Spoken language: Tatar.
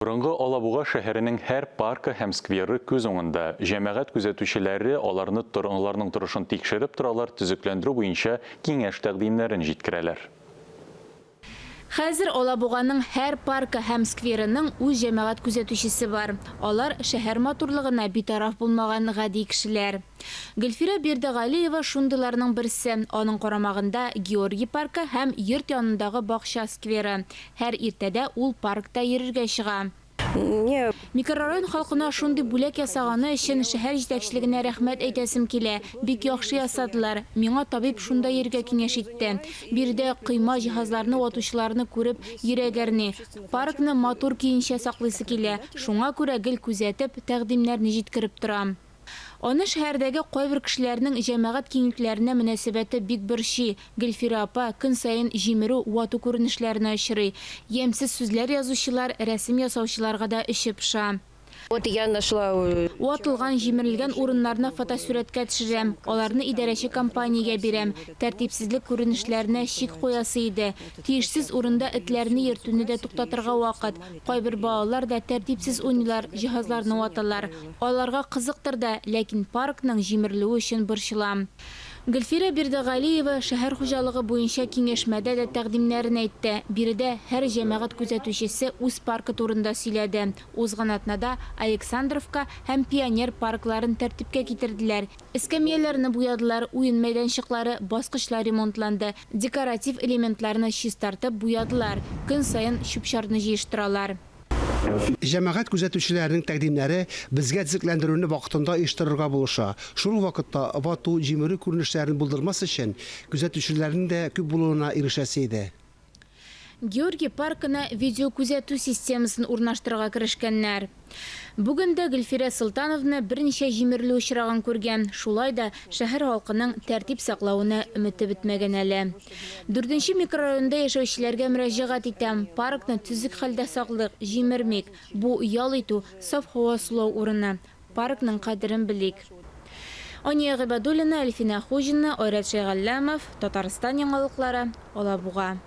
Борынгы Алабуга шәһәренең һәр паркы һәм скверы күз уңында. Җәмәгать күзәтүчеләре аларны аларның торышын тикшереп торалар, төзекләндерү буенча киңәш-тәкъдимнәрен җиткерәләр. Хәзер Алабуганың һәр паркы һәм скверының үз җәмәгать күзәтүчесе бар. Алар, шәһәр матурлыгына битараф булмаган гади кешеләр. Гөлфирә Бирдегалиева шундыйларның берсе. Аның карамагында Георгий паркы һәм йорт янындагы бакча скверы. Һәр иртәдә ул паркта йөрергә чыга. Микрорайон халкына шундый бүләк ясаганы өчен шәһәр җитәкчелегенә рәхмәт әйтәсем килә. Бик яхшы ясадылар. Миңа табиб шунда йөрергә киңәш итте. Биредә койма, җиһазларны ватучыларны күреп, йөрәк әрни. Паркны матур көенчә саклыйсы килә. Шуңа күрә гел күзәтеп, тәкъдимнәрне җиткереп торам. Аны шәһәрдәге кайбер кешеләрнең җәмәгать киңлекләренә мөнәсәбәте бик борчый. Гөлфирә апа көн саен җимерү, вату күренешләренә очрый. Ямьсез сүзләр язучылар, рәсем ясаучыларга да эче поша. Вот я нашла. Ватылган, җимерелгән урыннарны фотосурәткә төшерәм, аларны идарәче компаниягә бирәм. Тәртипсезлек күренешләренә чик куясы иде. Тиешсез урында этләрне йөртүне дә туктатырга вакыт. Кайбер балалар да тәртипсез уйныйлар, җиһазларны ваталар. Аларга кызыктыр да, ләкин паркның җимерелүе өчен борчылам. Гөлфирә Бирдегалиева шәһәр хуҗалыгы буенча киңәшмәдә дә тәкъдимнәрен әйтте. Биредә һәр җәмәгать күзәтүчесе үз паркы турында сөйләде. Узган атнада Александровка һәм Пионер паркларын тәртипкә китерделәр. Эскәмияләрне буядылар, уен мәйданчыклары, баскычлар ремонтланды, декоратив элементларны чистартып, буядылар. Көн саен чүп-чарны җыештыралар. Җәмәгать күзәтүчеләренең тәкъдимнәре безгә төзекләндерүне вакытында оештырырга булыша. Шул ук вакытта вату, җимерү күренешләрен булдырмас өчен, күзәтүчеләрнең дә күп булуына ирешәсе иде. Георгий паркына видеокүзәтү системасын урнаштырырга керешкәннәр. Бүген дә Гөлфирә Солтановна берничә җимерелү очрагын күргән. Шулай да шәһәр халкының тәртип саклавына өмете бетмәгән әле. Дүртенче микрорайонда яшәүчеләргә мөрәҗәгать итәм, паркны төзек хәлдә саклыйк, җимермик. Бу, ял итү, саф һава сулау урыны. Паркның кадерен белик. Ания Гыйбадуллина, Әлфинә Хуҗина, Айрат Шәйгалләмов, Татарстан яңалыклары, Алабуга.